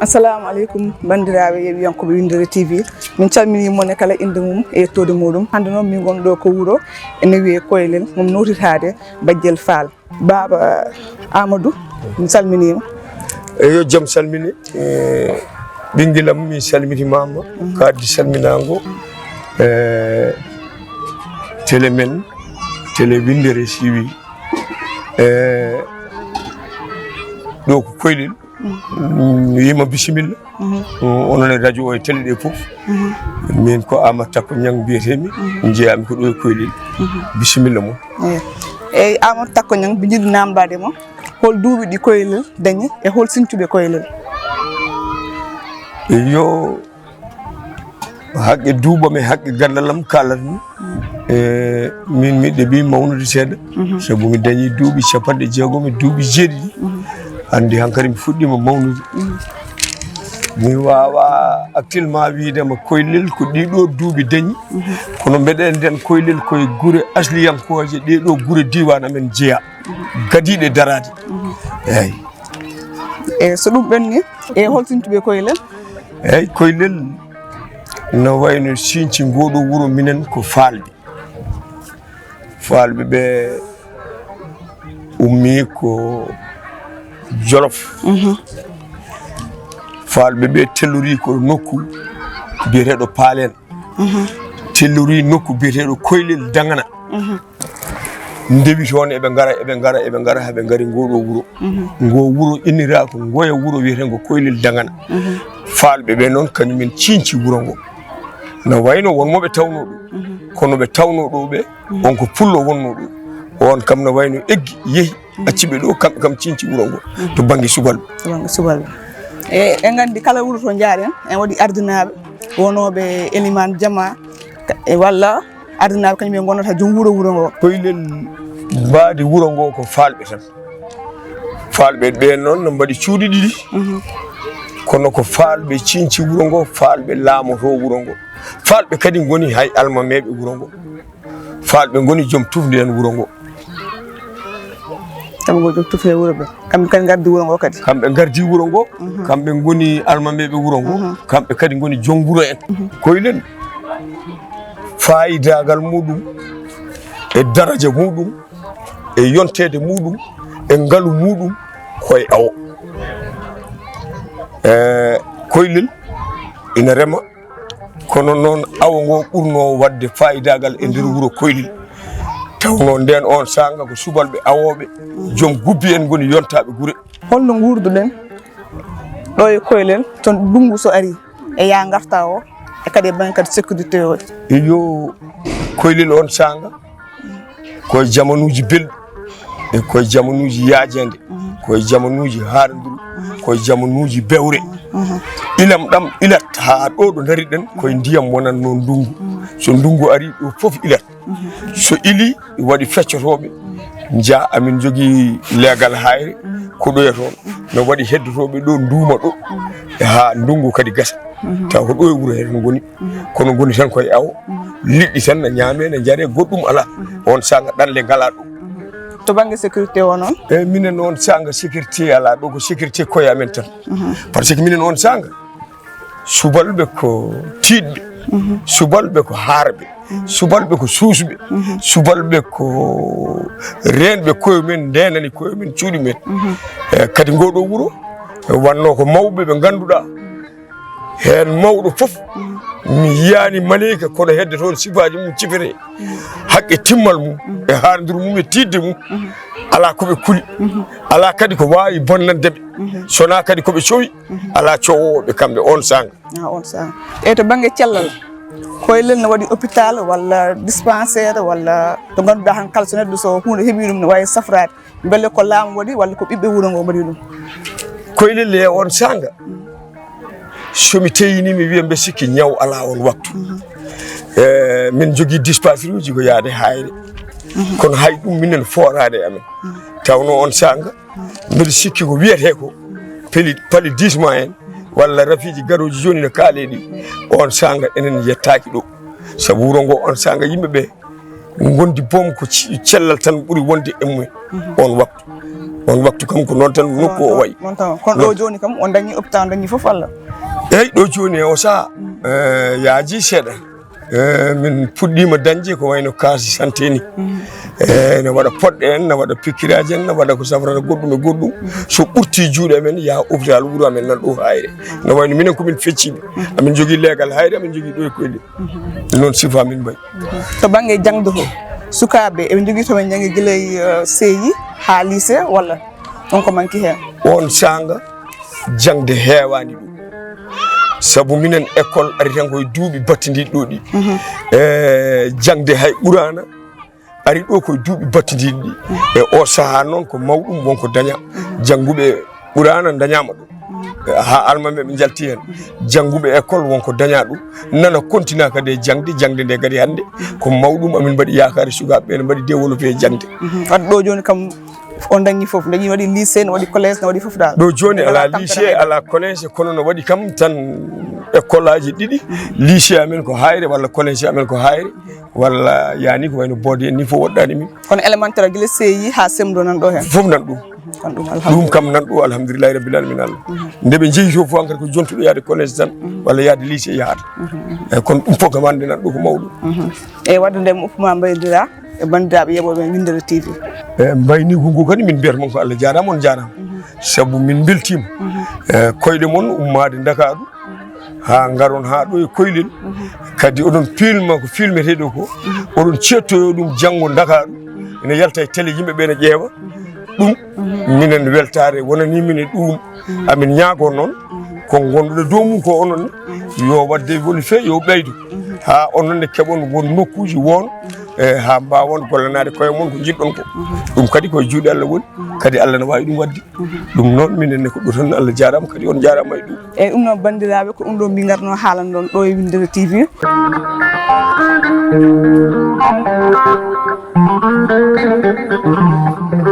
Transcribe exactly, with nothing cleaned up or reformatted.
Assalamu aleykum, banndiraaɓe yeeɓiyankooɓe Winndere T V. Min calminii mon e kala innde mum e yettoode muɗum. Hannde noon, min ngon ɗo ko wuro ene wiyee Koylel, mum nowtitaade Bajjel Faal. Baaba Amadou, mi salminiima. Eyo, jam salmini. E, ɓinngel am, mi salmitimaama. Ka addi salminaango. E, télé men, télé Winndere T V. E, ɗo ko Koylel. Mi wiima bisimilla. Onon e radio o e télé ɗe fof. Min ko Amadou Takko Niang mbiyetemi. Jeeyami ko ɗo e Koylel. Bisimilla mon. Eyi, Amadou Takko Niang, mbiɗo yiɗi namdade mo, hol duuɓi ɗi Koylel dañi e hol sintuɓe Koylel? Eyo, haqqe duuɓam e haqqe ganndal am, kaalatmi. E, min miɗo ɓi mawnude seeɗa. Sabu mi dañi duuɓi capanɗe jeegom e duuɓi jeeɗiɗi. Hannde hankadi mi fuɗɗiima mawnude. Mi waawaa actuellement wiide ma Koylel ko ɗiɗo duuɓi dañi. Kono mbeɗa anndi tan Koylel koye gure asliyankooje, ɗeɗo gure diiwaan amen jeyaa. Gadiiɗe daraade. Eyi. E so ɗum ɓenni, e hol sintuɓe Koylel? Eyi, Koylel no wayno sinci ngoɗo wuro, minen ko Faalɓe. Faalɓe ɓe ummii ko Jolof. Faalɓe ɓe tellorii ko nokku biyeteeɗo Paalen. Tellorii nokku biyeteeɗo Koylel Dagana. Ndewi toon, eɓe ngara, eɓe ngara, eɓe ngara, haa ɓe ngari ngoɗo wuro. Ngo wuro inniraa ko ngoya wuro wiyeteengo Koylel Dagana. Faalɓe ɓe noon, kañumen cinci wuro ngo. No wayno won mo ɓe tawnoo ɗo, kono ɓe tawnoo ɗo ɓe, on ko pullo wonnoo ɗo. On kam no wayno eggi, yehi, acci ɓe ɗo, kamɓe kam cinci wuro ngo, to bannge subalɓe. To bannge subalɓe. E, en nganndi kala wuro to njaaɗen, en waɗi ardinaaɓe, wonooɓe elimaan jamaa, e walla ardinaaɓe kañum en ngonnata joom wuro, wuro ngo. Koylel mbaadi wuro ngo ko Faalɓe tan. Faalɓe ɓe noon no mbaɗi cuuɗi ɗiɗi. Kono ko Faalɓe cinci wuro ngo, Faalɓe laamoto wuro ngo. Faalɓe kadi ngoni hay almameeɓe wuro ngo. Faalɓe ngoni joom tufnde en wuro ngo. Kamɓe ngoni joom tufnde wuro ɓe. Kamɓe kadi ngardi wuro ngo kadi. Kamɓe ngardi wuro ngo. Kamɓe ngoni almameeɓe wuro ngo. Kamɓe kadi ngoni joom wuro en. Koylel, faayidaagal muɗum e daraja muɗum e yonteede muɗum e ngalu muɗum koye awo. E, Koylel ina rema, kono noon awo ngo ɓurno waɗde faayidaagal e nder wuro Koylel. Tawnoo ndeen oon saanga ko subalɓe awooɓe, joom gubbi en ngoni yontaaɓe gure. Holno nguurduɗen ɗo e Koylel, to ndunngu so arii, e yaa ngarta o, e kadi e bannge kadi sécurité o? Eyo, Koylel oon saanga, ko e jamanuuji belɗi, e ko e jamanuuji yaajeende, ko e jamanuuji haaranduru, ko e jamanuuji bewre. Ilam ɗam ilat haa ɗo ɗo ndariɗen, ko e ndiyam wonatnoo ndunngu. So ndunngu arii, ɗo fof ilat. So ilii, waɗi feccotooɓe, njaha, amin njogii leegal haayre, koɗoya toon. No waɗi heddotooɓe ɗo, nduuma ɗo, haa ndunngu kadi gasa. Taw ko ɗo e wuro hee tan ngoni, kono ngoni tan koye awo. Liɗɗi tan na ñaamee, na njaree, goɗɗum alaa. Oon saanga ɗanle ngalaa ɗo. To bannge sécurité o noon? Eyi, minen oon saanga sécurité alaa ɗo, ko sécurité koye amen tan. Par ce que minen oon saanga, subalɓe ko tiiɗɓe, subalɓe ko haarɓe, subalɓe ko suusɓe, subalɓe ko reenɓe koye men, ndeenani koye men, cuuɗi men. E, kadi ngoo ɗoo wuro, e, wannoo ko mawɓe ɓe ngannduɗaa, heen mawɗo fof, mi yiyaani maleyka, kono hedde toon sifaaji mum cifetee, haqqe timmal mum, e haarndiru mum, e tiiɗde mum, alaa ko ɓe kuli, alaa kadi ko waawi bonnande ɓe, so wonaa kadi ko ɓe cowi, alaa coowoowo ɓe kamɓe oon saanga. Ah, oon saanga. Eyi, to bannge cellal, Koylel no waɗi hôpital walla dispensaire walla to ngannduɗaa han kala so neɗɗo so huunde heɓii ɗum no waawi safraade, mbele ko laamu waɗi walla ko ɓiɓɓe wuro ngo mbaɗi ɗum? Koylel e oon saanga, so mi teyinii mi wiya mbe sikki ñaw alaa oon waktu. E, min njogii dispensaire uji ko yahde haayre, kono hay ɗum minen fooraani e amen. Tawnoo oon saanga, mbeɗa sikki ko wiyetee ko peli-, paludisme en walla rafiiji garooji jooni no kaalee ɗi, oon saanga enen yettaaki ɗo. Sabu wuro ngo oon saanga yimɓe ɓe ngondi boom ko ci-, cellal tan ɓuri wonde e mumen oon waktu. On waktu kam ko noon tan nokku o wayi. Noon tan. Kono ɗo jooni kam, on dañi hôpital, on dañi fof, walla? Eeyi, ɗo jooni e o sahaa, eh, yaaji seeɗa. Eh, min puɗɗiima dañde ko wayno case santé ni. Eh, ne waɗa poɗɗe en, ne waɗa pikkiraaji en, ne waɗa ko safrata goɗɗum e goɗɗum. So ɓurti juuɗe amen, yaha hôpital wuro amen nan ɗo Hayre. Ne wayno minen ko min fecciɓe. Amin jogii leegal Hayre, amin jogii ɗo e Koyli. Noon sifa min mbayi. To bannge jaŋde to, sukaaɓe eɓe njogii to ɓe njanngi gila e, eh, C I haa lycée, walla on ko manki heen? On saanga jaŋde heewaani ɗo. Sabu minen école ari tan koye duuɓi battindiiɗi ɗo ɗi. Eh, jaŋde hay Quraana ari ɗo koye duuɓi battindiiɗi ɗi. E o sahaa noon ko mawɗum wonko dañaa. Jannguɓe Quraana dañaama ɗo. Haa almameeɓe njalti heen. Jannguɓe école wonko dañaa ɗum. Nana kontinaa kadi e jaŋde, jaŋde nde kadi hannde ko mawɗum. Amin mbaɗi yaakaare sukaaɓe ɓe ne mbaɗi développé e jaŋde. Mhm. Wadde ɗo jooni kam on dañi fof, dañi waɗi lycée, no waɗi collège, no waɗi fof dal. Ɗo jooni alaa lycée, alaa collège, kono no waɗi kam tan école aji ɗiɗi. Lycée amen ko Hayre walla collège amen ko Hayre. Walla yaani ko wayno boode en ni fof woɗɗaani min. Kono élémentaire gila C I haa C M ɗo nan ɗo heen? Fof nan ɗum. Kono ɗum ɗum alhamdulillah. Kam nan ɗo alhamdulillahi rabbil alamin Allah. Nde ɓe njehi to fof hankadi ko jontuɗo yaade collège tan, walla yaade lycée yahata. Eyyi, kono ɗum fof kam hannde nan ɗo ko mawɗum. Eyyi, wadde nde mi uppuma mbaydira e banndiraaɓe yeɓooɓe Winndere T V. Eyyi, mbaynigu ngu kadi min mbiyata mon ko Allah jaaraama, on jaaraama. Sabu min mbeltiima. Eyyi, koyɗe mon ummaade Ndakaaru, haa ngaron haa ɗo e Koylel. Kadi oɗon pilma ko filmeteeɗo ko. Oɗon ceettoyo ɗum janngo Ndakaaru. Ene yalta e télé, yimɓe ɓe ne ƴeewa. Ɗum minen weltaare wonanii min e ɗum. Amin ñaagoo noon ko ngonduɗo dow mum ko onon ne, yo waɗde woni fee yo ɓeydo. Haa onon ne keɓon won nokkuuji won, e haa mbaawon gollanaade koye mon ko njiɗɗon ko. Ɗum kadi koye juuɗe Allah woni. Kadi Allah ne waawi ɗum waɗde. Ɗum noon, minen ne ko ɗo tan, Allah jaaraama, kadi on jaaraama e ɗum. Eyyi, ɗum noon, banndiraaɓe, ko ɗum ɗo min ngarno haalan ɗon ɗo e Winndere T V.